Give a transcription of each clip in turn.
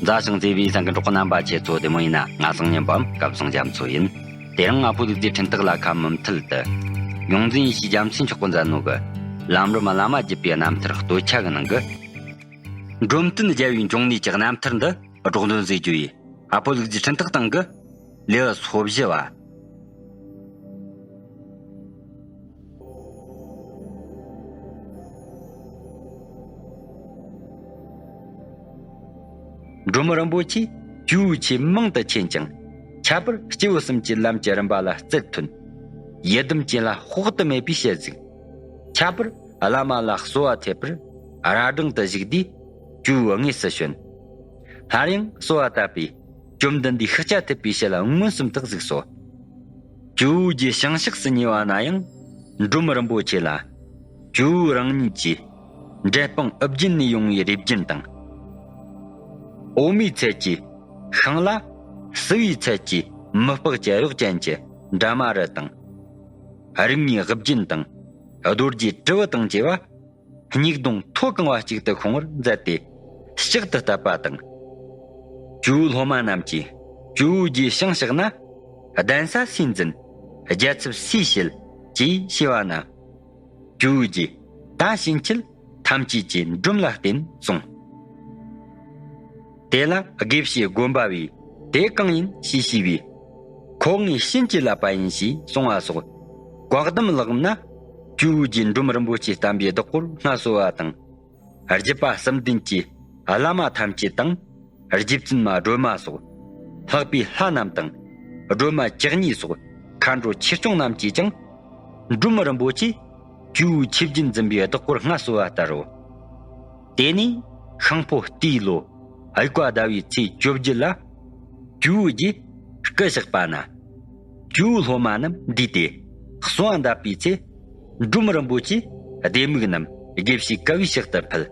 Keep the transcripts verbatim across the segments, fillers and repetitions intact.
མཛའ་ཞིང་བརྩེ་བའི་སེམས་ཀྱི་གྲོགས་པོ་རྣམ་པ། ཁྱེད་ཚོ་བདེ་མོ་ཡིན་ན། ང་བཟང་ཉན་པའམ་སྐལ་བཟང་རྒྱ་མཚོ་ཡིན། དེ་རིང་ང་ཕོ་ལུག་རྫིའི་འཕྲིན་སྟེགས་ལ་ཁ་མུ་མཐུད་དུ། ཡོངས་འཛིན་ཡེ་ཤེས་རྒྱ་མཚོས་འཁྱོག་གི་མཛད་ནོ་གི། ལམ་རིམ་བླ་མ་བརྒྱུད་པའི་རྣམ་ཐར་སྟོད་ཆ་གི་ནང་གི། འབྲོམ་སྟོན་རྒྱལ་བའི་འབྱུང་གནས་ཀྱི་རྣམ་ཐར་འདི་སྒྲོག་འདོན་མཛད་རྒྱུ་ཡིན། ཨ་ཕོ་ལུག་རྫིའི་འཕྲིན་སྟེགས་སྟེང་གི་ལེའུ་སོ་བཞི་བ། འབྲོམ་རིན་པོ་ཆེ་ཇོ་བོའི་ཆོས་མང་དུ་མཁྱེན་ཅིང་། ཁྱད་པར་སྐྱེས་བུ་གསུམ་གྱི་ལམ་གྱི་རིམ་པ་ལ་རྩལ་ཐོན། ཡི་དམ་ཅན་ལ་དཔག་ཏུ་མེད་པའི་ཞལ་གཟིགས། ཁྱད་པར་བླ་མ་ལ་གསོལ་བ་འདེབས་པར་ར་སྒྲེང་དུ་བཞུགས་དུས་ཇོ་བོའི་དངོས་སུ་བྱོན། སླར་ཡང་གསོལ་བ་བཏབ་པས། བཅོམ་ལྡན་འདས་ཤཱཀྱ་ཐུབ་པའི་ཞལ་མངོན་སུམ་དུ་གཟིགས་སོ། ཇོ་བོ་རྗེ་ཞིང་གཤེགས་སུ་ཉེ་བ་ན་ཡང་། འབྲོམ་རིན་པོ་ཆེ་ལ། ཇོ་བོ་རང་ཉིད་ཀྱིས། འབྲས་སྤུངས་ཨུ་རྒྱན་ནས་ཡོང་བའི་རས་རྒྱན་དང་། འོ་མའི་ཚལ་གྱི་ཤིང་ལ། བསིལ་བའི་ཚལ་གྱི་མི་ལྤགས་ཀྱི་གཡོག་ཅན་གྱི་འདྲ་མ་རུ་དང་། རིགས་ལྔའི་དབུ་རྒྱན་དང་། རྡོ་རྗེ་དྲིལ་བུ་དང་བཅས་པ། སྙུག་གདུང་མཐོ་གང་བ་གཅིག་ཏུ་ཤོང་བར་མཛད་དེ། ཕྱག་ཏུ་བཏབ་པ་དང་། ཇོ་བོའི་སློབ་མ་རྣམས་ཀྱིས་ཇོ་བོ་རྗེ་ཞིང་གཤེགས་ན། གདན་ས་སུས་འཛིན། རྒྱལ་ཚབ་སུས་བྱེད། ཅེས་ཞུས་པ་ན། ཇོ་བོ་རྗེས་ད་ཕྱིན་ཆད་ཐམས་ཅད་ཀྱིས་འབྲོམ་ལ་བརྟེན་གསུངས། དེ་ལ་དགེ་བཤེས་དགོན་པ་བས་དེ་གང་ཡིན་ཞེས་ཞུས་པས། ཁོ་ངའི་བྱིན་གྱིས་བརླབས་པ་ཡིན་ཞེས་གསུངས་པ་སོགས། བཀའ་གདམས་ལག་ལེན་ན་ཇོ་བོ་རྗེས་འབྲོམ་རིན་པོ་ཆེས་བསྟན་པའི་བདག་པོར་མངའ་གསོལ་བ་དང་། རྒྱུད་པ་གསུམ་ལྡན་གྱི་བླ་མ་ཐམས་ཅད་དང་། རྗེ་བཙུན་མ་སྒྲོལ་མ་སོགས། ལྷག་པའི་ལྷ་རྣམས་དང་། སྒྲོལ་མ་བཅུ་གཉིས་སོགས། མཁའ་འགྲོ་ཆོས་སྐྱོང་རྣམས་ཀྱིས་ཀྱང་། འབྲོམ་རིན་པོ་ཆེ་ཇོ་བོའི་ཆོས་རྒྱུན་འཛིན་པའི་བདག་པོར་མངའ་གསོལ་བ་ལྟར་རོ། དེ་ནས་ཤིང་ཕོ་རྟའི་ལོ། དབྱུག་པ་ཟླ་བའི་ཚེས་བཅོ་བརྒྱད་ལ། ཇོ་བོ་རྗེ་སྐུ་གཤེགས་པ་ན། ཇོ་བོའི་སློབ་མ་རྣམས་འདུས་ཏེ། གསོལ་བ་འདེབས་པའི་ཚེ། འབྲོམ་རིན་པོ་ཆེ་ལྡེ་མིག་རྣམས་དགེ་བཤེས་ཀ་བའི་ཕྱག་ཏུ་ཕུལ།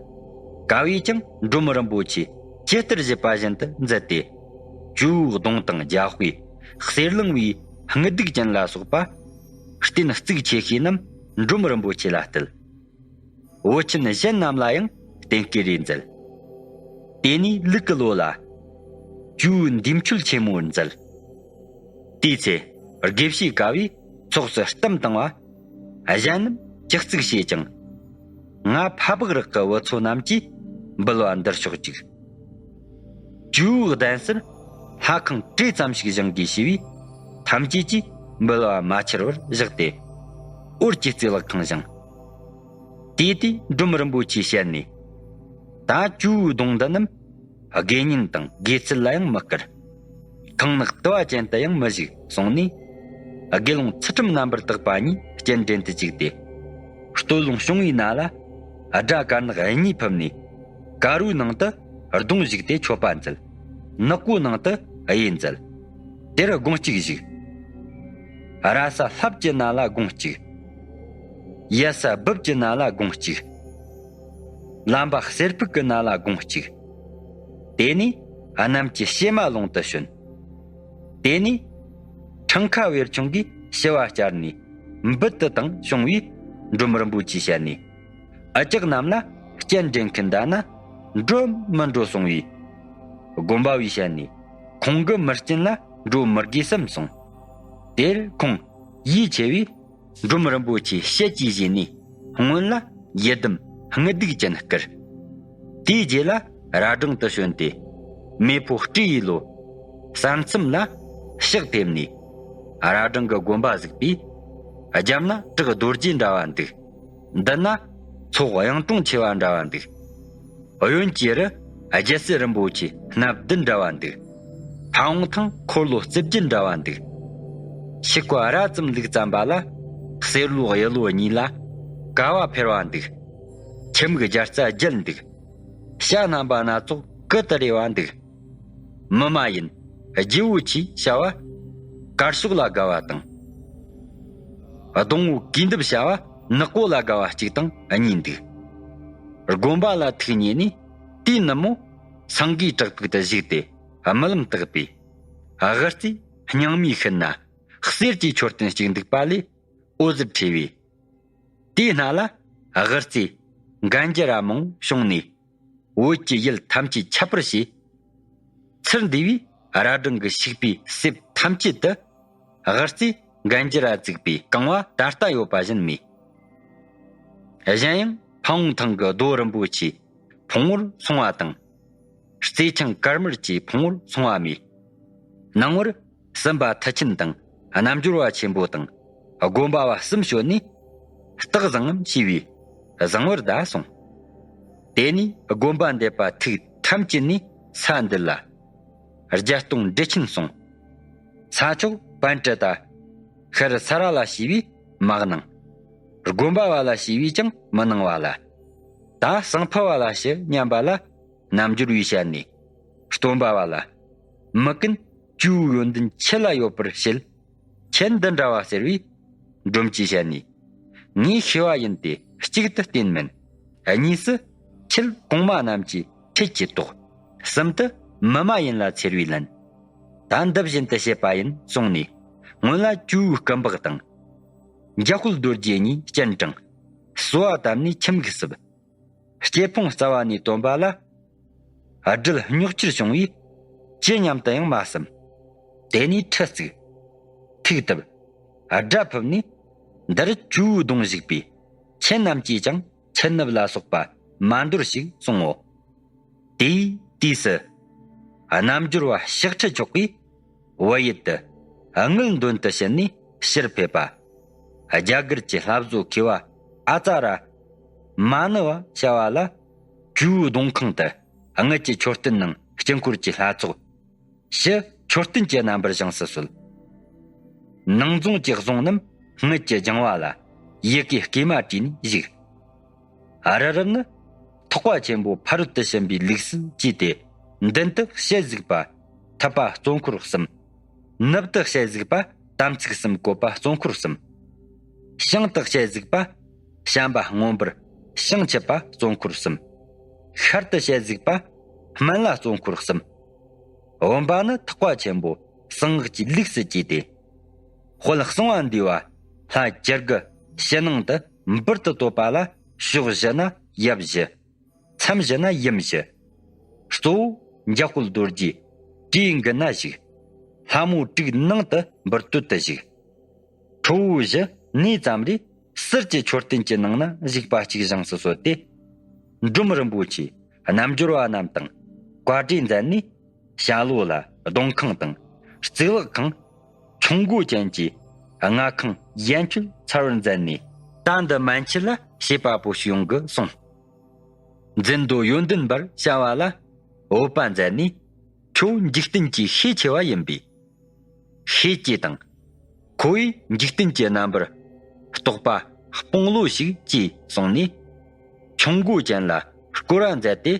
ཀ་བས་ཀྱང་འབྲོམ་རིན་པོ་ཆེ་ཇི་ལྟར་བཞེད་པ་བཞིན་དུ་མཛད་དེ། ཇོ་བོའི་གདུང་དང་རྒྱ་དཔེ། གསེར་གླིང་བའི་དངུལ་ལྡུག་ཅན་ལ་སོགས་པ། རྟེན་གཙིགས་ཆེ་ཤོས་རྣམས་འབྲོམ་རིན་པོ་ཆེ་ལ་གཏད། བོད་ཆེན་གཞན་རྣམས་ལ་ཡང་རྟེན་བསྐུལ་རེ་མཛད། དེ་ནས་ལུག་གི་ལོ་ལ། ཇོ་བོའི་འདས་མཆོད་ཆེན་མོ་མཛད། དེའི་ཚེ་དགེ་བཤེས་ཀ་བས་ཚོགས་སུ་བསྟིམ་བཏང་བ། གཞན་རྣམས་ཅི་གཙིགས་བྱེད་ཅིང་། ང་ཕ་བག་རག་གི་བུ་ཚོ་རྣམས་ཀྱིས་འབུལ་བ་འདིར་ཕྱོགས་གཅིག། ཇོ་བོའི་གདན་སར་ལྷ་ཁང་བྲེ་ཙམ་ཞིག་བཞེངས་དགོས་ཞུས་པས། ཐམས་ཅད་ཀྱིས་འབུལ་བ་མ་འཆར་བར་བཞག་སྟེ། འོར་གྱི་གཙུག་ལག་ཁང་བཞེངས། དེ་དུས་འབྲོམ་རིན་པོ་ཆེའི་ཞལ་ནས། ད་ཇོ་བོའི་གདུང་འདི་རྣམས་དགེ་བསྙེན་དང་དགེ་ཚུལ་ལ་ཡང་མི་བསྐུར། ཁང་ནག་དུ་བ་ཅན་དུ་ཡང་མི་བཞུགས་གསུངས་ནས། དགེ་སློང་ཚུལ་ཁྲིམས་རྣམ་པར་དག་པ་གཉིས་སྤྱན་འདྲེན་དུ་བཅུག་སྟེ། སྟོད་ལུང་གཤོང་བའི་ནང་ལ་སྒྲ་དཀར་ནག་གཉིས་ཕུབ་ནས། དཀར་པོའི་ནང་དུ་གདུང་བཞུགས་ཏེ་མཆོད་པ་མཛད། ནག་པོའི་ནང་དུ་གཡས་མཛད། དེར་དགུང་གཅིག་བཞུགས། ར་ས་ལྷབ་ཀྱི་ནང་ལ་དགུང་གཅིག། གཡས་ས་སྦུབ་ཀྱི་ནང་ལ་དགུང་གཅིག། ལམ་པ་གསེར་ཕུག་གི་ནང་ལ་དགུང་གཅིག། དེ་ནས་གནམ་གྱི་བྱེ་མ་ལུང་དུ་བྱོན། དེ་ནས་འཕྲང་ཁ་བེར་ཆུང་གིས་ཞི་བ་བསྐྱར་ནས་འབུད་དུ་དང་བྱུང་བས། འབྲོམ་རིན་པོ་ཆེའི་ཞལ་ནས། འུ་ཅག་རྣམས་ལ་སྤྱན་འདྲེན་མཁན་འདའ་ན་འགྲོ་མི་འགྲོ་གསུང་བས། དགོན་པ་བའི་ཞལ་ནས། ཁོང་གི་མི་རྐྱེན་ལ་འགྲོ་མི་དགོས་སམ་གསུངས། དེར་ཁོང་ཡིད་ཆེས་པས། འབྲོམ་རིན་པོ་ཆེའི་ཞལ་གྱིས་བཞེས་ནས་སྔོན་ལ་ཡི་དམ་དངུལ་ལྡུག་ཅན་བསྐུར། དེའི་རྗེས་ལ་ར་སྒྲེང་དུ་བྱོན་ཏེ། མེ་ཕོ་སྤྲེའུ་ཡི་ལོ། གསར་མཚམས་ལ་ཕྱག་ཕེབས་ནས། ར་སྒྲེང་གི་དགོན་པ་བཞུགས་པས། རྒྱབ་ན་བྲག་རྡོ་རྗེ་འདྲ་བ་འདུག། མདུན་ན་ཚོགས་གཡུང་དྲུང་ཆེ་བ་འདྲ་བ་འདུག། གཡོན་གྱི་རུ་རྒྱལ་སྲས་རིན་པོ་ཆེ་སྣ་བདུན་འདྲ་བ་འདུག། ཕ་བོང་ཐང་འཁོར་ལོ་རྩིབས་བརྒྱད་འདྲ་བ་འདུག། ཕྱི་ཁ་ར་ཙམ་ལུག་བརྩམས་པ་ལ། གསེར་ལོ་གཡུ་ལོ་གཉིས་ལ་ཀ་བ་འཕེར་བ་འདུག། ཁྱིམ་གྱི་རྒྱ་རྩ་བརྒྱད་འདུག། བྱ་རྣམ་པ་སྣ་ཚོགས་ཀུ་ཏི་རེ་བ་འདུག། མི་མ་ཡིན་རྗེ་བོ་ཆེའི་བྱ་བ་དཀར་ཕྱོགས་ལ་དགའ་བ་དང་། སྡོང་བོ་གུས་འདེབས་བྱ་བ་ནག་པོ་ལ་དགའ་བ་གཅིག་དང་གཉིས་འདུག། དགོན་པ་ལ་ཐུག་ཉེ་ནས་དེའི་ནུབ་མོ་སེང་གེའི་བྲག་ཕུག་ཏུ་བཞུགས་ཏེ་རྨི་ལམ་བཏགས་པས། དབུ་རྩེ་སྙིང་མའི་ཤུལ་ན་གསེར་གྱི་མཆོད་རྟེན་གཅིག་འདུག་པ་ལས་འོད་ཟེར་འཕྲོས་པས། དེའི་སྣ་ལ་དབུ་རྩེ་འགན་གྱི་ར་མང་བྱུང་ནས། བོད་ཀྱི་ཡུལ་ཐམས་ཅད་ཁྱབ་པར་བྱས། ཕྱིར་འདུས་པའི་རྭ་སྒྲེང་གི་ཤུག་པའི་གསེབ་ཐམས་ཅད་དུ་དབུ་རྩེ་འགན་འཇིར་བཙུགས་པའི་རྐང་བ་ད་ལྟ་ཡོད་པ་བཞིན་མེད། གཞན་ཡང་ཕ་བོང་ཐང་གི་རྡོ་རིན་པོ་ཆེའི་ཕུང་བོར་སོང་བ་དང་། རྩེ་ཆང་དཀར་དམར་གྱི་ཕུང་བོར་སོང་བ་མེད། ནང་བར་སུམ་པ་མཐུ་ཆེན་དང་རྣལ་འབྱོར་བ་ཆེན་པོ་དང་སྒོམ་པ་བ་གསུམ་བྱོན་ནས་སྟག་བཟང་ངམ་ཞེས་པའི་བཟང་བོར་བདའ་སོང་། དེ་ནས་སྒོམ་པ་འདེབས་པ་ཐུགས་ཐམས་ཅད་ནས་ས་འདི་ལ་རྒྱལ་སྟོང་འགྲེལ་ཆེན་གསུངས། ས་ཕྱོགས་པཎྜི་ཏ་ཤར་ས་ར་ལ་ཞེས་པས་མ་གནང་། སྒོམ་པ་བ་ལ་ཞེས་པས་ཀྱང་མི་གནང་བ་ལ། ད་ཟངས་ཕུ་བ་ལ་ཞུ་སྙམ་པ་ལ་རྣལ་འབྱོར་བའི་ཞལ་ནས། སྟོན་པ་བ་ལ། མི་ཀུན་ཇོ་བོའི་ཡོན་ཏན་ཁྱེད་ལ་ཡོད་པར་བཤད། ཁྱེད་འདི་འདྲ་བ་ཟེར་བས་སྒྲོམ་གྱི་ཞལ་ནས། ངས་ཤེས་པ་ཡིན་ཏེ་གཅིག་ཏུ་བསྟན་མིན། གཉིས་སུ་ཁྱེད་གོང་མ་རྣམས་ཀྱི་ཁྲིད་ཀྱི་དོགས། གསུམ་དུ་མི་མ་ཡིན་ལ་འཚེར་བའི་ལན། ད་འདི་བཞིན་དུ་བཤད་པ་ཡིན་གསུངས་ནས། སྔོན་ལ་ཇོ་བོའི་སྐུ་འབག་དང་། འཇམ་དཔལ་རྡོ་རྗེ་གཉིས་སྤྱན་དྲངས། གསོལ་བ་བཏབ་ནས་ཁྱིམ་གྱི་སྲིབ། སྐྱེ་ཕུང་རྩ་བ་ནས་བཏོན་པ་ལ། སྦྲུལ་རྙོག་ཆེར་བྱུང་བས་ཅི་སྙམ་དུ་ཡང་མ་བསམ། དེ་ནས་ཁྲི་བརྩིགས། ཐུགས་བཏབ། སྒྲ་ཕུབ་ནས། འདིར་ཇོ་བོའི་གདུང་བཞུགས་པས། ཁྱེད་རྣམས་ཀྱིས་ཀྱང་ཁྱེད་ནུབ་ལ་སོགས་པ་མ་འདོར་ཞིག་གསུང་ངོ་། དེའི་དུས་སུ། རྣལ་འབྱོར་བ་ཕྱག་ཁྲིད་མཆོག་གིས་བོད་ཡུལ་དུ་དངུལ་འདོན་དུ་ཕྱིན་ནས་ཕྱིར་ཕེབས་པ། རྒྱ་གར་གྱི་ལྷ་བཟོ་མཁས་པ་ཨ་ཙ་ར་མ་ཎི་བ་བྱ་བ་ལ་ཇོ་བོའི་གདུང་ཁང་དུ་དངུལ་གྱི་མཆོད་རྟེན་ནང་དཀྱིལ་འཁོར་གྱི་ལྷ་ཚོགས། ཕྱི་མཆོད་རྟེན་གྱི་རྣམ་པར་བཞེངས་སུ་གསོལ། ནང་རྫོང་གྱི་གཟུངས་རྣམས་དངུལ་གྱི་སྦྱང་བ་ལ་ཡི་གེ་སྐྱེས་མ་བྲིས་ནས་བཞུགས། ཨ་ར་རབ་ནི་ཐེག་པ་ཆེན་པོ་ཕ་རོལ་ཏུ་ཕྱིན་པའི་ལུགས་སུ་བགྱིས་ཏེ། མདུན་དུ་ཞལ་གཟིགས་པ་ཐུབ་པ་གཙོ་འཁོར་གསུམ། ནུབ་ཏུ་ཞལ་གཟིགས་པ་དམ་ཚིག་གསུམ་བཀོད་པ་གཙོ་འཁོར་གསུམ། བྱང་དུ་ཞལ་གཟིགས་པ་བྱམས་པ་མངོན་པར་བྱང་ཆུབ་པ་གཙོ་འཁོར་གསུམ། ཤར་དུ་ཞལ་གཟིགས་པ་སྨན་བླ་གཙོ་འཁོར་གསུམ། བུམ་པ་ནི་ཐེག་པ་ཆེན་པོ་གསང་སྔགས་ཀྱི་ལུགས་སུ་བགྱིས་ཏེ། དཔལ་གསང་བ་འདུས་པ་ལྷ་བཅུ་དགུ་ཕྱི་ནང་དུ་འབུར་དུ་གཏོད་པ་ལ་ཕྱོགས་བཞི་ན་ཡབ་བཞི། མཚམས་བཞི་ན་ཡུམ་བཞི། གཙོ་བོ་འཇམ་དཔལ་རྡོ་རྗེ་དུས་མགུ་ན་བཞུགས། ལྷ་མོ་དྲུག་ནང་དུ་འབུར་སྟོད་དུ་བཞུགས། ཁྲོ་བོ་བཞི་ནས་ཙམ་རེ་ཟུར་གྱི་མཆོད་རྟེན་གྱི་ནང་ན་བཞུགས་པ་གཅིག་བཞེངས་སུ་གསོལ་ཏེ། འབྲོམ་རིན་པོ་ཆེ་རྣལ་འབྱོར་བ་རྣམས་དང་བཀའ་དྲིན་མཛད་ནས། ཞྭ་ལོ་ལ་གདུང་ཁང་དང་གཙུག་ལག་ཁང་། ཁྱུང་སྒོ་ཅན་གྱི་མངའ་ཁང་ཡན་ཆོད་ཚར་བར་མཛད་ནས། ད་འདི་མན་ཆད་ལ་བྱེད་པ་པོ་ཞིག་ཡོང་གི་གསུངས། མཛེས་མདོ་ཡོན་ཏན་པར་བྱ་བ་ལ་འོད་པ་མཛད་ནས། ཁྱོད་འཇིག་རྟེན་གྱི་ཤེས་ཆེ་བ་ཡིན་པས། ཤེས་ཀྱི་དང་། ཁོ་བོས་འཇིག་རྟེན་གྱི་རྣམ་པར་རྟོག་པ་སྤོང་ལོ་ཞིག་ཅེས་གསུངས་ནས། ཁྱུང་སྒོ་ཅན་ལ་བསྐོར་བ་མཛད་དེ།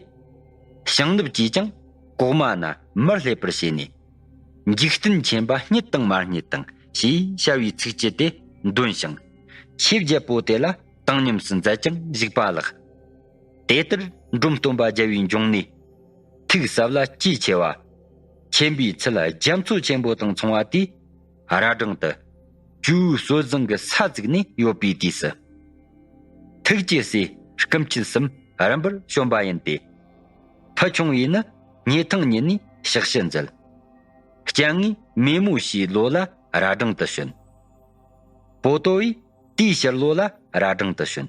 ཞིང་ནུབ་ཀྱིས་ཀྱང་གོག་མ་ན་མར་སླེབས་པར་བྱས་ནས། འཇིག་རྟེན་ཆེན་པ་རྙེད་དང་མ་རྙེད་དང་ཞེས་བྱ་བའི་ཚིགས་བཅད་དེ་འདོན་ཞིང་། ཆོས་རྒྱལ་པོ་དེ་ལ་བཏང་སྙོམས་སུ་མཛད་ཅིང་བཞུགས་པ་ལགས། དེ་ལྟར་འབྲོམ་སྟོན་པ་རྒྱལ་བའི་འབྱུང་གནས། ཐུགས་ཟབ་ལ་གཅེས་ཆེ་བ། ཆེན་པོའི་ཚུལ་རྒྱ་མཚོ་ཆེན་པོ་དང་མཚུངས་པ་དེས་རྭ་སྒྲེང་དུ་ཇོ་བོའི་སྲོལ་འཛིན་གྱི་ས་བཙུགས་ནས་ཡོད་པའི་དུས་སུ། ཐུགས་ཀྱི་སྲས་སྐུ་མཆེད་གསུམ་རིམ་པར་བྱོན་པ་ཡིན་ཏེ། ཕུ་ཆུང་བས་ནི་སྙེ་ཐང་ཉིད་ནས་ཕྱག་ཕྱི་མཛད། སྤྱན་ངའི་མེ་མོ་ཞེས་ལོ་ལ་རྭ་སྒྲེང་དུ་བྱོན། པོ་ཏོ་བས་དེའི་ཕྱིར་ལོ་ལ་རྭ་སྒྲེང་དུ་བྱོན།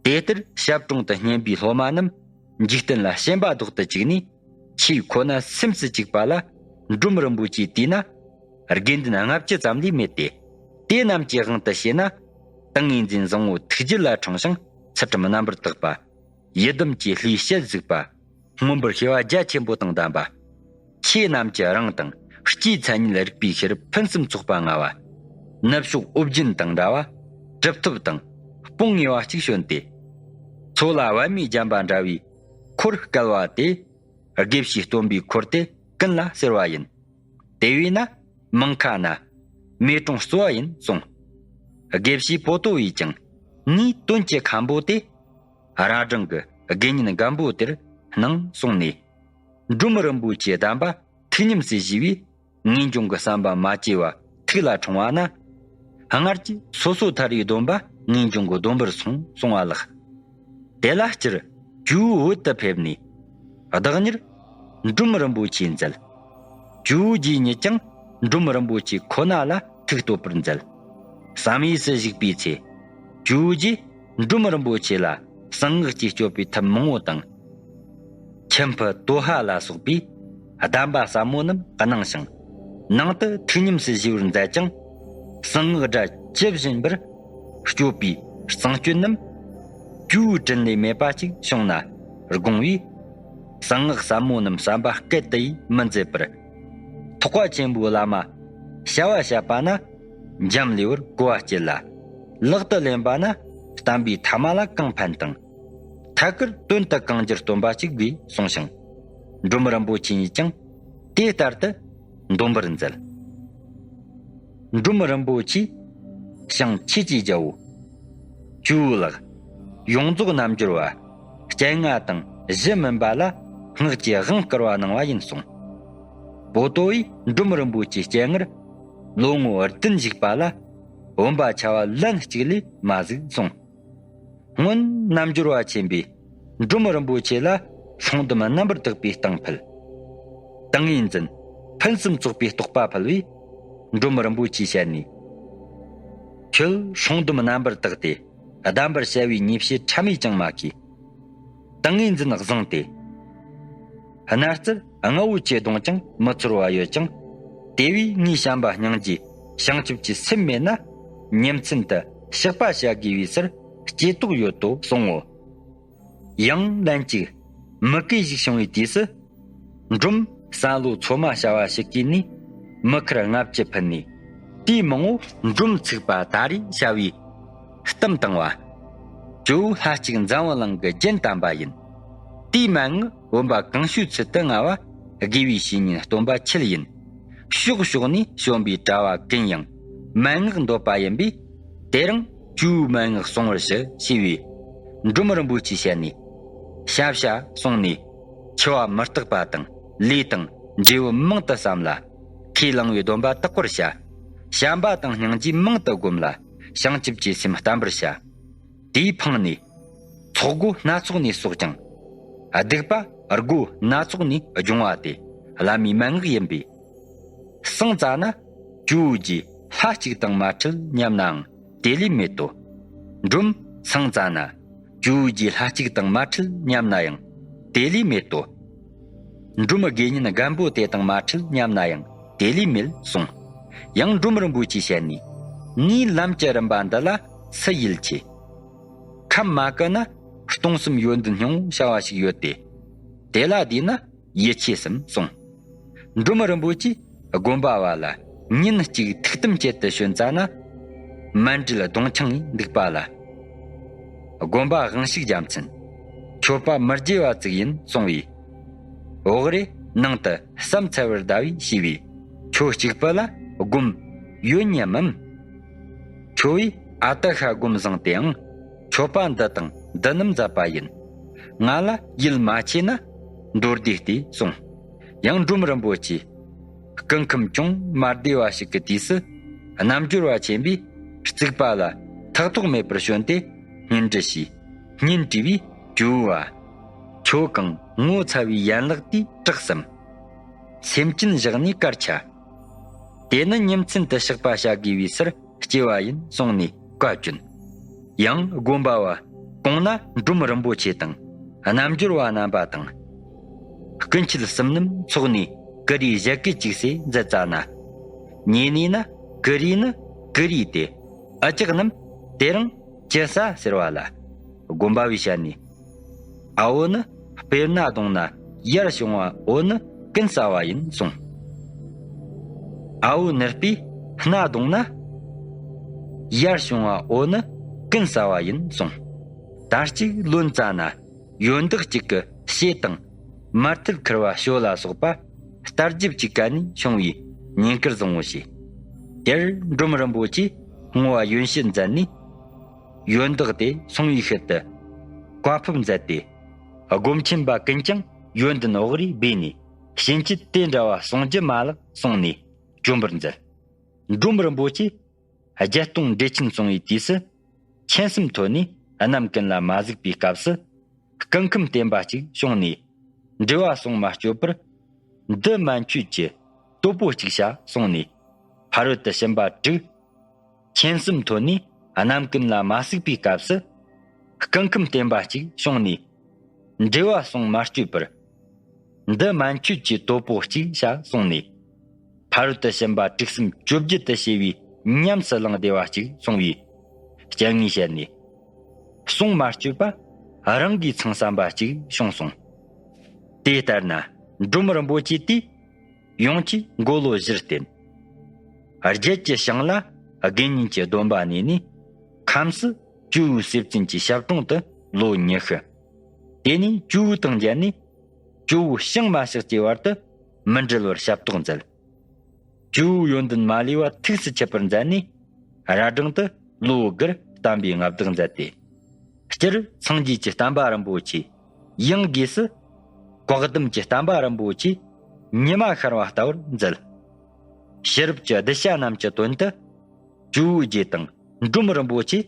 དེ་ལྟར་ཞབས་དྲུང་དུ་བསྙེན་པའི་སློབ་མ་རྣམས་འཇིག་རྟེན་ལ་ཞེན་པ་ལྡོག་ཏུ་བཅུག་ནས། ཆོས་ཁོ་ན་སེམས་སུ་བཅུག་པ་ལ་འབྲོམ་རིན་པོ་ཆེའི་དུས་ན་དགེ་འདུན་ལྔ་བཅུ་ཙམ་ལས་མེད་དེ། དེ་རྣམས་ཀྱི་དབང་དུ་བྱས་ན། ཏིང་ངེ་འཛིན་བཟང་བོ་ཐུགས་རྒྱུད་ལ་འཁྲུངས་ཤིང་ཚུལ་ཁྲིམས་རྣམ་པར་དག་པ། ཡི་དམ་གྱི་ལྷའི་ཞལ་གཟིགས་པ། མངོན་པར་ཤེས་པ་རྒྱ་ཆེན་པོ་དང་ལྡན་པ། ཆོས་རྣམས་ཀྱི་རང་དང་སྤྱིའི་མཚན་ཉིད་རིག་པའི་ཕྱིར་ཕུན་སུམ་ཚོགས་པ་མངའ་བ། ནུབ་ཕྱོགས་ཨོ་རྒྱན་དང་འདྲ་བ། གྲུབ་ཐོབ་དང་སྤོང་ངེ་བ་གཅིག་བྱོན་ཏེ། མཚོ་ལ་པདྨས་བརྒྱན་པ་འདྲ་བའི་འཁོར་བསྐལ་བ་དེ། དགེ་བཤེས་སྟོན་པའི་འཁོར་དེ་ཀུན་ལ་གསལ་བ་ཡིན། དེ་བས་ན་མང་ཁ་ན་མེ་ཀྲོང་གཙོ་བ་ཡིན་གསུངས། དགེ་བཤེས་པོ་ཏོ་བས་ཀྱང་ངའི་དོན་གྱི་མཁན་པོ་དེ་རྭ་སྒྲེང་གི་དགེ་བསྙེན་རྒན་པོ་དེར་སྣང་གསུངས་ནས། འབྲོམ་རིན་པོ་ཆེའི་གདམས་པ་ཐུགས་ཉམས་སུ་བཞེས་པས་ངེས་འབྱུང་གི་བསམ་པ་མ་བཅོས་པ་ཐུགས་ལ་འཁྲུངས་པ་ན། སྔར་གྱི་སོ་སོ་ཐར་བའི་སྡོམ་པ་ངེས་འབྱུང་གི་སྡོམ་པར་སོང་གསུང་བ་ལགས། དེ་ལ་སྤྱིར་ཇོ་བོ་བོད་དུ་ཕེབས་ནས་བདག་ཉིད་འབྲོམ་རིན་པོ་ཆེ་མཛད། ཇོ་བོ་རྗེ་ཉིད་ཀྱང་འབྲོམ་རིན་པོ་ཆེ་ཁོ་ན་ལ་ཐུགས་གཏོད་པར་མཛད། བསམ་ཡས་སུ་བཞུགས་པའི་ཚེ། ཇོ་བོ་རྗེས་འབྲོམ་རིན་པོ་ཆེ་ལ་གསང་སྔགས་ཀྱི་སྤྱོད་པའི་ཐབས་མང་པོ་དང་། མཆིམས་ཕུ་དོ་ཧ་ལ་སོགས་པའི་གདམས་པ་ཟབ་མོ་རྣམས་གནང་ཞིང་། ནང་དུ་ཐུགས་ཉམས་སུ་བཞེས་པར་མཛད་ཀྱང་། གསང་སྔགས་སྒྲ་ཇི་བཞིན་པར་སྤྱོད་པའི་གསང་སྤྱོད་རྣམས་ཇོ་བོའི་དྲིན་ལས་མེད་པ་ཅིག་བྱུང་ན་དགོངས་པས། གསང་སྔགས་ཟབ་མོ་རྣམས་བསམ་པ་སྐད་དུ་ཡིས་མི་མཛད་པར། ཐེག་པ་ཆེན་པོའི་བླ་མ་བྱ་བ་བྱས་པ་ན་འཇམ་ལུས་པར་གོ་བ་སྐྱེད་ལ། ལག་ཏུ་ལེན་པ་ན་བསྟན་པའི་ཐ་མ་ལ་གང་ཕན་དང་། ཐད་ཀར་དོན་དུ་གང་འགྱུར་སྟོན་པ་གཅིག་དགོས་གསུངས་ཤིང་། འབྲོམ་རིན་པོ་ཆེ་ཉིད་ཀྱང་དེ་ལྟར་དུ་འདོན་པར་མཛད། འབྲོམ་རིན་པོ་ཆེས་ཞིང་ཆོས་ཀྱི་རྒྱལ་པོ། ཇོ་བོ་ལགས། ཡོངས་རྫོགས་རྣལ་འབྱོར་བ། སྤྱན་སྔ་དང་གཞི་མིན་པ་ལ་སྔགས་ཀྱི་དབང་བསྐུར་བ་གནང་བ་ཡིན་གསུངས། པོ་ཏོ་ཡིས་འབྲོམ་རིན་པོ་ཆེའི་སྤྱན་སྔར་ལོ་ངོ་བདུན་བཞུགས་པ་ལ་བུམ་པ་ཆ་བ་ལན་གཅིག་ལས་མ་གཟིགས་གསུངས། སྔོན་རྣལ་འབྱོར་བ་ཆེན་པོས་འབྲོམ་རིན་པོ་ཆེ་ལ་ལྷུང་སྡོམ་རྣམ་པར་དག་པའི་གཏམ་ཕུལ། ཏིང་ངེ་འཛིན་ཕུན་སུམ་ཚོགས་པའི་རྟོགས་པ་ཕུལ་བས། འབྲོམ་རིན་པོ་ཆེའི་ཞལ་ནས། ཁྱོད་ལྷུང་སྡོམ་རྣམ་པར་དག་སྟེ། གདམས་པར་བྱ་བའི་ཉེས་བྱས་ཕྲ་མས་ཀྱང་མ་གོས། ཏིང་ངེ་འཛིན་བཟང་སྟེ། སྣ་རྩེར་རྔ་བོ་ཆེ་བརྡུངས་ཀྱང་མི་ཚོར་བ་ཡོད་ཀྱང་། དེ་བས་ངའི་བྱམས་པ་སྙིང་རྗེ་བྱང་ཆུབ་ཀྱི་སེམས་མེད་ན། ཉིན་མཚན་དུ་བཤགས་པ་བྱ་དགོས་པའི་ཕྱིར་སྐྱེ་དོགས་ཡོད་དོ་གསུང་ངོ་། ཡང་ལན་གཅིག་མི་གོས་ཤིག་བྱུང་བའི་དུས་སུ། འབྲོམ་བསམ་བློ་ཚོ་མ་བྱ་བ་ཞིག་གིས་ནི་མི་ཁར་ལྔ་བཅུ་ཕུལ་ནས། དེའི་མང་བོ་འབྲོམ་ཚུགས་པ་ད་རེས་བྱ་བའི་གཏམ་བཏང་བ། ཇོ་བོ་ལྷ་གཅིག་འཛམ་བུ་གླིང་གི་རྒྱན་བསྟན་པ་ཡིན། དེའི་མན་ངག་བུམ་པ་གང་བྱོའི་ཚུལ་དུ་མངའ་བ་དགེ་བའི་བཤེས་གཉེན་སྟོན་པ་ཁྱེད་ཡིན། ཕྱོགས་ཕྱོགས་ནས་བྱོན་པའི་གྲྭ་བ་ཀུན་ཡང་མན་ངག་འདོད་པ་ཡིན་པས། དེ་རིང་ཇོ་བོའི་མན་ངག་གསུང་བར་ཞུ་ཞེས་པས། འབྲོམ་རིན་པོ་ཆེའི་ཞལ་ནས། ཞབས་ཞུ་གསུངས་ནས། འཆི་བ་མི་རྟག་པ་དང་ལས་དང་འབྲས་བུ་མང་དུ་བསམ་ལ། ཁས་བླངས་པའི་སྡོམ་པ་དག་པར་བྱ། བྱམས་པ་དང་སྙིང་རྗེ་མང་དུ་བསྒོམ་ལ། བྱང་ཆུབ་ཀྱི་སེམས་བརྟན་པར་བྱ། དེའི་འཕང་ནས། ཚོགས་སྒོ་སྣ་ཚོགས་ནས་གསོག་ཅིང་། སྡིག་པ་སྒོ་སྣ་ཚོགས་ནས་སྦྱོང་བ་སྟེ་བླ་མའི་མན་ངག་ཡིན་པས། སངས་རྩ་ན་ཇོ་བོ་རྗེ་ལྷ་གཅིག་དང་མ་འཕྲད་སྙམ་ནའང་དེ་ལས་མེད་དོ། འབྲོམ་སངས་རྩ་ན་ཇོ་བོ་རྗེ་ལྷ་གཅིག་དང་མ་འཕྲད་སྙམ་ན་ཡང་དེ་ལས་མེད་དོ། འབྲོམ་དགེ་བསྙེན་རྒན་པོ་དེ་དང་མ་འཕྲད་སྙམ་ན་ཡང་དེ་ལས་མེད་གསུངས། ཡང་འབྲོམ་རིན་པོ་ཆེའི་ཞལ་ནས། ངའི་ལམ་གྱི་རིམ་པ་འདི་ལ་སུ་ཡིད་ཆེས། ཁམས་མ་བསྐུལ་ན་སྟོང་གསུམ་ཡོན་ཏན་སྙིང་པོ་བྱ་བ་ཞིག་ཡོད་དེ། དེ་ལ་བསྡུས་ན་ཡིད་ཆེས་སམ་གསུངས། འབྲོམ་རིན་པོ་ཆེས་དགོན་པ་བ་ལ་ཉིན་གཅིག་ཐུགས་དམ་བཅད་དུ་བྱོན་ཙ་ན། མཎྜལ་གདུང་འཆང་ངས་འདུག་པ་ལ། དགོན་པ་དབང་ཕྱུག་རྒྱལ་མཚན། མཆོད་པ་མི་དགྱེས་པ་ཙིག་ཡིན་གསུང་བས། འོག་རེ་ནང་དུ་བསམ་འཚལ་བར་གདའ་བས་ཞུས་པས། ཁྱོད་གཅིག་པུ་ལ་སྒོམ་ཡོད་སྙམ་མམ། ཁྱོད་བས་ཨ་ཏི་ཤ་སྒོམ་བཟང་དེའང་མཆོད་པ་འདི་དང་འདི་རྣམས་མཛད་པ་ཡིན། ང་ལ་ཡིད་མ་ཆེས་ན་མདོར་བསྡུས་ཏེ་གསུངས། ཡང་འབྲོམ་རིན་པོ་ཆེས་སྐུ་ཁམས་ཅུང་མ་བདེ་བ་ཞིག་གི་དུས་སུ། རྣལ་འབྱོར་བ་ཆེན་པོས་རྩིག་པ་ལ་ཐག་ཐོག་མེད་པར་བྱོན་ཏེ་སྙན་དྲི་ཞུས། སྙན་དྲི་བས། ཇོ་བོ། ཁྱོད་གང་ངོ་ཚ་བའི་ཡན་ལག་དེས་དྲག་བསམ། སེམས་ཅན་བཞག་ནས་གར་ཆ། དེ་ནི་ཉིན་མཚན་དུ་བཤགས་པ་བྱ་དགོས་པའི་ཕྱིར་སྐྱེ་བ་ཡིན་གསུངས་ནས་བཀའ་བཀྱོན། ཡང་དགོན་པ་བ་གོང་ན་འབྲོམ་རིན་པོ་ཆེ་དང་རྣལ་འབྱོར་བ་རྣམ་པ་དང་། སྐུ་མཆེད་གསུམ་རྣམས་ཚོགས་ནས་ཀུ་རེ་ཞལ་གྱིས་བཅུག་སེ་མཛད་ཙ་ན། ཉེ་གནས་ན་ཀུ་རེ་ནི་ཀུ་རེ་སྟེ། ཨ་ཅག་རྣམས་དེ་རིང་ཅི་ཟ་ཟེར་བ་ལ། དགོན་པ་བའི་ཞལ་ནས། ཨ་བོ་ནི་དཔེར་ན་གདོང་ན་ཡར་བྱུང་བ་འོ་ནི་ཀུན་ཟ་བ་ཡིན་གསུངས། ཨ་བོ་ནི་དཔེར་ན་གདོང་ན་ཡར་བྱུང་བ་འོ་ནི་ཀུན་ཟ་བ་ཡིན་གསུངས། ད་ཅིག་ལོན་ཙ་ན་ཡོན་བདག་ཅིག་གི་ཞེ་དང་མར་ཐལ་ཁུར་བ་ཞོ་ལ་སོགས་པ་རྟ་རྒྱབ་ཅིག་ག་ནས་བྱུང་བའི་ཉེན་ཁར་བཟང་བོ་ཞེས། དེར་འབྲོམ་རིན་པོ་ཆེས་བསྔོ་བ་ཡོན་བཤད་མཛད་ནས། ཡོན་བདག་དེ་སོང་བའི་ཤུལ་དུ་བཀའ་ཕབ་མཛད་དེ། སྒོམ་ཆེན་པ་ཀུན་ཀྱང་ཡོན་ཏན་འོག་རེ་སྦས་ནས་ཕྱིན་ཆད་དེ་འདྲ་བ་གསུང་རྒྱུ་མ་ལགས་གསུངས་ནས་བཅོམ་པར་མཛད། འབྲོམ་རིན་པོ་ཆེས་བརྒྱད་སྟོང་འགྲེལ་ཆེན་གསུང་བའི་དུས་སུ། མཁྱེན་སེམས་ཐོན་ནས་རྣམ་ཀུན་ལ་མ་གཟིགས་པའི་སྐབས་སུ། སྐུ་ཁམས་བརྟན་པ་ཅིག་བྱུང་ནས་འགྲེལ་བ་གསུང་མ་སྤྱོད་པར། འདི་མན་ཆོད་ཀྱི་ སྟོབས་པོ་གཅིག་བྱ་གསུངས་ནས། ཕ་རོལ་ཏུ་ཕྱིན་པ་དྲུག་མཁྱེན་གསུམ་ཐོན་ནས། རྣམ་ཀུན་ལ་མ་ཟུག་པའི་སྐབས་སུ། སྐུ་ཁམས་བརྟན་པ་གཅིག་བྱུང་ནས། འགྲེལ་བ་གསུང་མ་བསྐྱོད་པར། འདི་མན་ཆོད་ཀྱི་སྟོབས་པོ་གཅིག་བྱ་གསུངས་ནས། ཕ་རོལ་ཏུ་ཕྱིན་པ་དྲུག་གསུམ་བཅོ་བརྒྱད་དུ་བྱས་པའི་ཉམས་སུ་བླངས་བདེ་བ་གཅིག་བྱུང་བའི་སྤྱན་སྔས་བཤད་ནས། གསུང་མ་བསྐྱོད་པ་རང་གིས་ཚང་བསམ་པ་གཅིག་བྱུང་སོང་། དེ་ལྟར་ན་འབྲོམ་རིན་པོ་ཆེ་དེས་ཡོངས་ཀྱི་མགོ་ལོག་བཞིར་བསྟེན། རྒྱལ་གྱི་ཞིང་ལ་དགེ་བསྙེན་གྱི་སྡོམ་པ་གནས་ནས། ཁམས་སུ་ཇོ་བོའི་སྲས་བཙུན་གྱི་ཞབས་དྲུང་དུ་ལོ་ཉི་ཤུ། དེ་ནས་ཇོ་བོ་དང་མཇལ་ནས། ཇོ་བོ་ཤངས་མ་ཤགས་ཀྱི་བར་དུ་མི་འབྲལ་བར་ཞབས་ཏོག་མཛད། ཇོ་བོའི་ཡོན་ཏན་མ་ལུས་པ་ཐུགས་སུ་ཆུད་པར་མཛད་ནས། རྭ་སྒྲེང་དུ་ལོ་དགུར་བསྟན་པའི་མངའ་བདག་མཛད་དེ། སྤྱིར་སངས་རྒྱས་ཀྱི་བསྟན་པ་རིན་པོ་ཆེ་ཡང་སྒོས་སུ། བཀའ་གདམས་ཀྱི་བསྟན་པ་རིན་པོ་ཆེ་ཉི་མ་ཤར་བ་ལྟ་བུར་མཛད། ཕྱི་རབས་ཀྱི་གདུལ་བྱ་རྣམས་ཀྱི་དོན་དུ། ཇོ་བོའི་རྗེ་དང་འབྲོམ་རིན་པོ་ཆེ་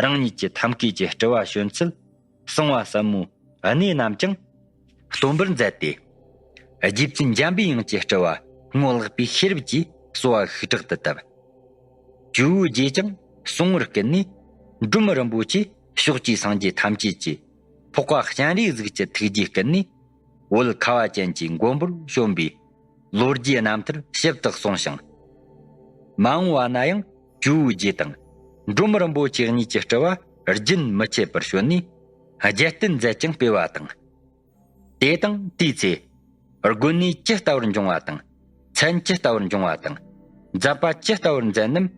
རང་ཉིད་ཀྱི་ཐབས་མཁས་ཀྱི་སྤྲུལ་བ་བྱོན་ཚུལ། གསང་བ་ཟབ་མོའི་གནས་རྣམས་ཀྱང་སྟོན་པར་མཛད་དེ། རྗེ་བཙུན་འཇམ་པའི་དབྱངས་ཀྱི་སྤྲུལ་བ་ངོ་ལགས་པའི་ཤེས་རབ་ཀྱིས་གསོལ་བ་ཤུགས་དྲག་ཏུ་བཏབ། ཇོ་བོའི་རྗེས་ཀྱང་གསུང་བར་བསྐུལ་ནས། འབྲོམ་རིན་པོ་ཆེ་ཕྱོགས་བཅུའི་སངས་རྒྱས་ཐམས་ཅད་ཀྱིས་འཕགས་པ་སྤྱན་རས་གཟིགས་ཀྱི་ཐུགས་རྗེ་བསྐུལ་ནས། བོད་ཁ་བ་ཅན་གྱི་མགོན་པོར་བྱོན་པའི་ལོ་རྒྱུས་རྣམ་ཐར་ཞིབ་ཏུ་གསུངས་ཤིང་། མ་འོངས་པ་ན་ཡང་ཇོ་བོའི་རྗེ་དང་འབྲོམ་རིན་པོ་ཆེ་གཉིས་ཀྱི་སྤྲུལ་བ་རྒྱུན་མི་ཆད་པར་བྱོན་ནས། རྒྱལ་བསྟན་མཛད་ཅིང་སྤེལ་བ་དང་། དེ་དང་དེའི་ཚེ། དགོན་གནས་ཇི་ལྟ་བུར་འབྱུང་བ་དང་། མཚན་ཇི་ལྟ་བུར་འབྱུང་བ་དང་། མཛད་པ་ཇི་ལྟ་བུར་མཛད་རྣམས་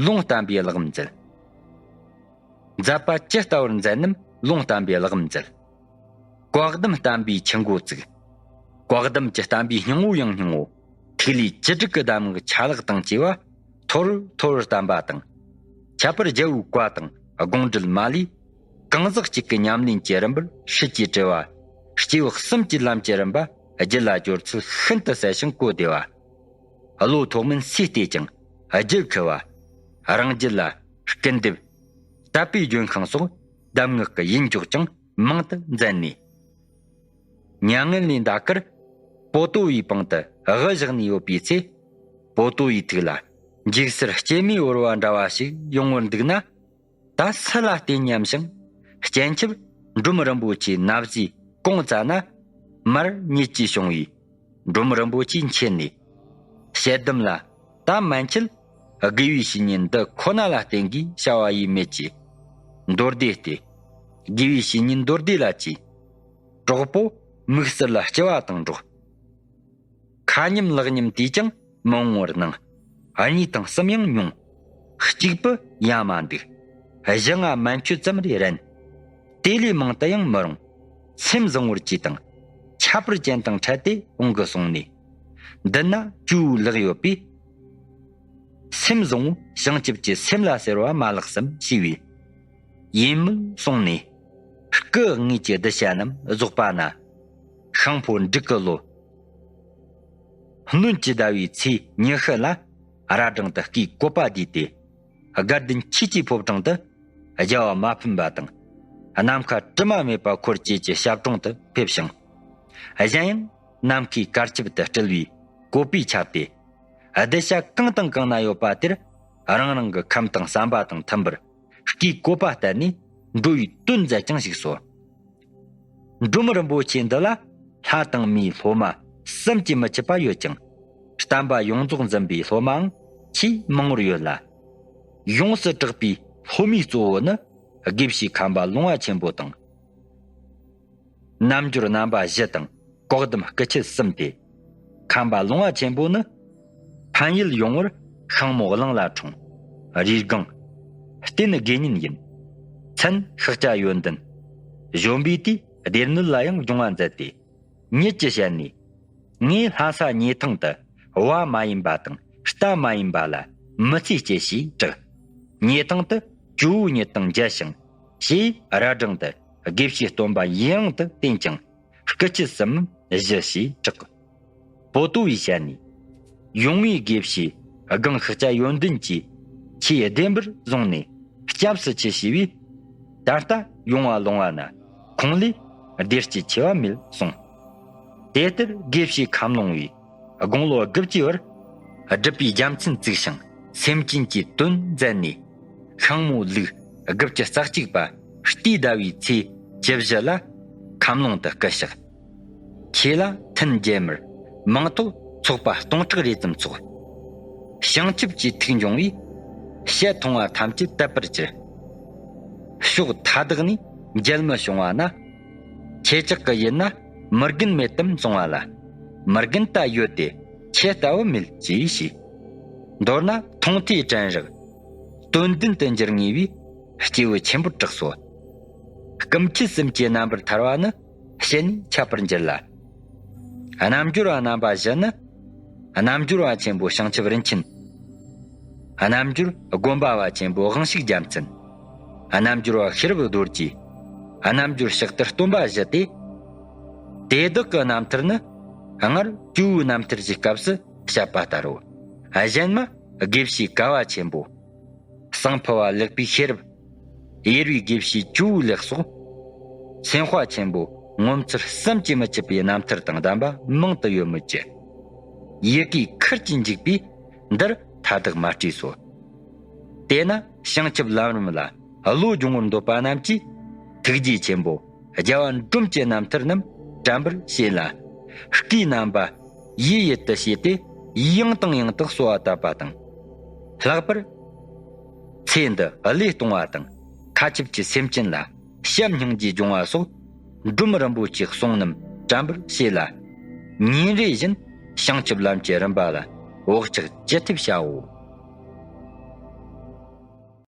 ལུང་བསྟན་པའི་ལེའུར་མཛད། མཛད་པ་ཇི་ལྟ་བུར་མཛད་རྣམས་ལུང་བསྟན་པའི་ལེའུར་མཛད། བཀའ་གདམས་བསྟན་པའི་ཆུ་འགོ་བཙུགས། བཀའ་གདམས་ཀྱི་བསྟན་པའི་སྙིང་བོ་ཡང་སྙིང་བོ། ཐིག་ལེ་བཅུ་དྲུག་གི་གདམས་ངག་ཆ་ལག་དང་བཅས་པ་མཐོ་རུ་མཐོ་རུ་བསྟན་པ་དང་། ཁྱད་པར་རྒྱལ་པོའི་བཀའ་དང་དགོངས་འགྲེལ་མ་ལུས། གང་ཟག་གཅིག་གི་ཉམས་ལེན་གྱི་རིམ་པར་ཧྲིལ་གྱིས་བྲིས་པ། སྐྱེས་བུ་གསུམ་གྱི་ལམ་གྱི་རིམ་པ་རྒྱུད་ལ་སྦྱོར་ཚུལ་ཤིན་ཏུ་གསལ་ཞིང་གོ་བདེ་བ། བློ་ཐོག་མིན་སས་བལྟས་ཀྱང་རྒྱུད་འཁུ་བ། རང་རྒྱུད་ལ་སྐུར་འདེབས། དད་པའི་ལྗོན་ཤིང་སོགས་གདམས་ངག་གི་ཡིད་འཇོག་ཀྱང་མང་དུ་མཛད་ནས། མྱ་ངན་ལས་འདའ་ཁར་པོ་ཏོ་བའི་པང་དུ་དབུ་བཞག་ནས་ཡོད་པའི་ཚེ། པོ་ཏོ་བའི་ཐུགས་ལ་འཇིགས་སེལ་སྐྱེ་མེད་འོར་བ་འདྲ་བ་ཞིག་ཡོང་བར་འདུག་ན། ད་སུ་ལ་བརྟེན་སྙམ་ཞིང་། སྤྱན་ཆབ་འབྲོམ་རིན་པོ་ཆེའི་ན་བཟའི་གོང་བཙལ་ན། མར་ཉིད་ཀྱིས་བྱུང་བའི་འབྲོམ་རིན་པོ་ཆེ་མཁྱེན་ནས། ཞལ་གདམས་ལ། ད་མན་ཆད་དགེ་བའི་བཤེས་གཉེན་འདི་ཁོ་ན་ལ་བརྟེན་དགོས་བྱ་བ་ཡེ་མེད་ཀྱི་མདོ་སྡེ་སྟེ། དགེ་བའི་བཤེས་གཉེན་མདོ་སྡེ་ལ་གྱིས། གྲོགས་པོ་མིག་གསལ་ལ་སྐྱེ་བ་དང་འགྲོགས། ཁ་ཉམས་ལག་ཉམས་དེས་ཀྱང་མི་འོང་བར་སྣང་། གཉིས་དང་གསུམ་ཡང་ཉུང་། གཅིག་པུ་ཡང་མ་འདུག། བཞི་ལྔ་མན་ཆོད་ཙམ་རེ་རན། དེ་ལས་མང་དུ་ཡང་མི་རུང་། སེམས་བཟང་བོར་གྱིས་དང་། ཁྱད་པར་ཅན་དང་འཕྲད་དེ་འོང་གི་གསུངས་ནས། འདི་ན་ཇོ་བོའི་ལེའུ་ཡོད་པས། སེམས་བཟང་བོ་བྱང་ཆུབ་ཀྱི་སེམས་ལ་ཟེར་བ་མ་ལགས་སམ་ཞུས་པས། ཡིད་མོད་གསུངས་ནས། སྐུ་དངོས་ཀྱི་གདུལ་བྱ་རྣམས་རྫོགས་པ་ན། ཤིང་ཕོ་འབྲུག་གི་ལོ། སྣོན་གྱི་ཟླ་བའི་ཚེས་ཉི་ཤུ་ལ། རྭ་སྒྲེང་དུ་སྐུའི་བཀོད་པ་བསྡུས་ཏེ། དགའ་ལྡན་ཆོས་ཀྱི་ཕོ་བྲང་དུ་རྒྱལ་བ་མ་ཕམ་པ་དང་། ནམ་མཁའ་དྲི་མ་མེད་པ་འཁོར་བཅས་ཀྱི་ཞབས་དྲུང་དུ་ཕེབས་ཤིང་། གཞན་ཡང་ནམ་མཁའི་གར་ཁྱབ་ཏུ་སྤྲུལ་བའི་བཀོད་པས་ཁྱབ་སྟེ། གདུལ་བྱ་གང་དང་གང་ན་ཡོད་པ་དེར་རང་རང་གི་ཁམས་དང་བསམ་པ་དང་མཐུན་པར་སྐུའི་བཀོད་པ་བསྟན་ནས་འགྲོ་བའི་དོན་མཛད་ཀྱང་བཞུགས་སོ། འབྲོམ་རིན་པོ་ཆེ་འདི་ལ་ལྷ་དང་མིའི་སློབ་མ་བསམ་གྱིས་མི་ཁྱབ་པ་ཡོད་ཅིང་། བསྟན་པ་ཡོངས་རྫོགས་འཛིན་པའི་སློབ་མའང་ཆེས་མང་བོར་ཡོད་ལ། ཡོངས་སུ་གྲགས་པའི་སློབ་མའི་གཙོ་བོ་ནི་དགེ་བཤེས་ཁམས་པ་ལོང་བ་ཆེན་པོ་དང་། རྣལ་འབྱོར་རྣམ་པ་བཞི་དང་བཀའ་གདམས་སྐུ་མཆེད་གསུམ་སྟེ། ཁམས་པ་ལོང་བ་ཆེན་པོ་ནི། ཕན་ཡུལ་ཡོང་བར་ཤིང་མོ་གླིང་ལ་འཁྲུངས། རུས་སྒང་། རྟེན་དགེ་བསྙེན་ཡིན། མཚན་ཤཱཀྱ་ཡོན་ཏན། གཞོན་པའི་དུས་སྡེ་སྣོད་ལ་ཡང་སྦྱོང་བ་མཛད་དེ། ཉིད་ཀྱི་ཞལ་ནས། ངས་ལྷ་ས་སྙེ་ཐང་དུ་བ་མ་ཡིན་པ་དང་རྟ་མ་ཡིན་པ་ལ་མི་ཚེ་སྐྱེལ་ཞེས་གྲགས། སྙེ་ཐང་དུ་ཇོ་བོ་ཉིད་དང་མཇལ་ཞིང་། ཞེས་རྭ་སྒྲེང་དུ་དགེ་བཤེས་སྟོན་པ་ཡུན་རིང་དུ་བསྟེན་ཅིང་། སྐུ་མཆེད་གསུམ་བཞི་ཞེས་གྲགས། པོ་ཏོ་བའི་ཞལ་ནས། ཡོང་བའི་དགེ་བཤེས་སྒང་ཤཱཀྱ་ཡོན་ཏན་གྱིས་ཆེས་བདེན་པར་བཟུང་ནས་སྐྱབས་སུ་མཆི་ཞེས་པས། ད་ལྟ་ཡོང་བ་ལོང་བ་ན་ཁོང་ལས་བདེ་སྐྱིད་ཆེ་བ་མེད་གསུངས། དེ་ལྟར་དགེ་བཤེས་ཁམས་ལོང་བས་དགུང་ལོ་དགུ་བཅུའི་བར་ སྒྲུབ་པའི་རྒྱལ་མཚན་བཙུགས་ཤིང་སེམས་ཅན་གྱི་དོན་མཛད་ནས། ཤིང་མོ་ལུག་དགུ་བཅུ་རྩ་གཅིག་པ་སྟེ་ཟླ་བའི་ཚེས་བཅུ་བཞི་ལ་ཁམས་ལུང་དུ་སྐུ་གཤེགས། ཁྱེད་ལ་ཐུན་རྗེས་མར་མིང་ཐོ་ཚོགས་པ་སྟོང་ཕྲག་རེ་ཙམ་ཚོགས། བྱང་ཆུབ་ཀྱི་ཐུགས་འབྱུང་བས་ཞལ་མཐོང་བ་ཐམས་ཅད་དད་པར་གྱུར། ཕྱོགས་མཐའ་དག་ནས་མཇལ་མི་བྱུང་བ་ན། ཁྱེད་ཅག་གི་ཡིད་ན་མི་རྒན་མེད་དམ་གསུང་བ་ལ། མི་རྒན་ད་ཡོད་དེ་ཁྱེད་ལྟ་བུ་མེད་ཅེས་ཞུས། མདོར་ན་མཐོང་ཐོས་དྲན་རེག་སྟོང་ལྡན་དུ་འགྱུར་ངེས་པའི་སྐྱེས་བུ་ཆེན་པོར་གྲགས་སོ། སྐུ་མཆེད་གསུམ་གྱི་རྣམ་པར་ཐར་བ་ནི་བཤད་ནས་ཁྱབ་པར་འགྱུར་ལ། རྣལ་འབྱོར་བ་རྣམ་པ་བཞི་ནི། རྣལ་འབྱོར་བ་ཆེན་པོ་བྱང་ཆུབ་རིན་ཆེན། རྣལ་འབྱོར་སྒོམ་པ་བ་ཆེན་པོ་དབང་ཕྱུག་རྒྱལ་མཚན། རྣལ་འབྱོར་བ་ཤེས་རབ་རྡོ་རྗེ། རྣལ་འབྱོར་ཕྱག་ཏུ་སྟོན་པ་བཞི་སྟེ། དེ་དག་གི་རྣམ་ཐར་ནི་སྔར་ཇོ་བོའི་རྣམ་ཐར་གྱི་སྐབས་སུ་བཤད་པ་ལྟར་རོ། གཞན་མ་དགེ་བཤེས་ཀ་བ་ཆེན་པོ། ཟངས་ཕུ་བ་ལེགས་པའི་ཤེས་རབ། ཡེར་བའི་དགེ་བཤེས་ཇོ་བོའི་ལེགས་སོ། སེམས་དཔའ་ཆེན་པོ་ངོ་མཚར་བསམ་གྱིས་མི་ཁྱབ་པའི་རྣམ་ཐར་དང་ལྡན་པ་མང་དུ་ཡོད་མོད་ཀྱི། ཡི་གེ་ཁུར་གྱིས་འཇིག་པས་འདིར་མཐའ་དག་མ་སྤྲས་སོ། དེས་ན་བྱང་ཆུབ་ལམ་རིམ་ལ་བློ་སྦྱོང་བར་འདོད་པ་རྣམས་ཀྱིས་ཐུགས་རྗེ་ཆེན་པོ་རྒྱལ་བ་འབྲོམ་གྱི་རྣམ་ཐར་རྣམས་དྲན་པར་བྱས་ལ། བསྐུལ་རྣམ་པ་ཡིད་ཡུལ་དུ་བྱས་ཏེ་ཡང་དང་ཡང་དུ་གསོལ་བ་བཏབ་པ་དང་། ལྷག་པར། ཚེ་འདི་བློས་གཏོང་བ་དང་མཁའ་ཁྱབ་ཀྱི་སེམས་ཅན་ལ་བྱམས་སྙིང་རྗེ་སྦྱོང་བ་སོགས་འབྲོམ་རིན་པོ་ཆེའི་གསུང་རྣམས་དྲན་པར་བྱས་ལ། ཉིན་རེ་བཞིན་བྱང་ཆུབ་ལམ་གྱི་རིམ་པ་ལ་བག་ཆགས་ཅི་ཐེབས་བྱའོ།